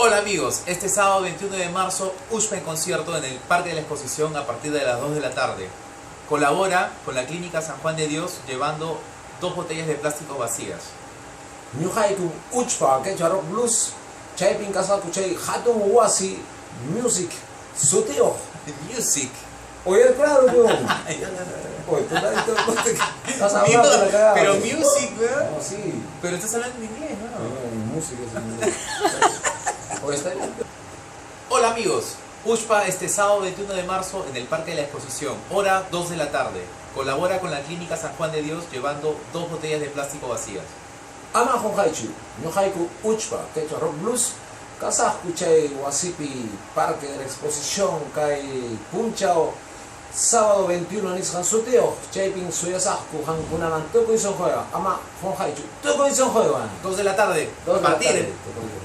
Hola amigos, este sábado 21 de marzo, Ushpa en concierto en el Parque de la Exposición a partir de las 2 de la tarde. Colabora con la Clínica San Juan de Dios llevando dos botellas de plástico vacías. Ñuqayku Uchpa Quechua Rock Blues chaypin kasqaku chay hatun wasi music sutiyuq. Music. Oye, claro, weón. Oye, tú estás hablando de la cagada. Pero music, weón. No, sí. Pero estás hablando en inglés, ¿no? No, música es inglés. Oye, está bien. Hola amigos, Ushpa este sábado 21 de marzo en el Parque de la Exposición, hora 2 de la tarde. Colabora con la Clínica San Juan de Dios llevando dos botellas de plástico vacías. Ama qunqaychu, ñuqayku Uchpa Quechua Rock Blues kasaqku chay wasipi Parque de la Exposición kay punchaw sábado 21 nisqan sutiyuq chaypin suyasaqku qamkunaman tukuy sunquywan ama qunqaychu tukuy sunquywan. 2 de la tarde, 2 de la partir. tarde.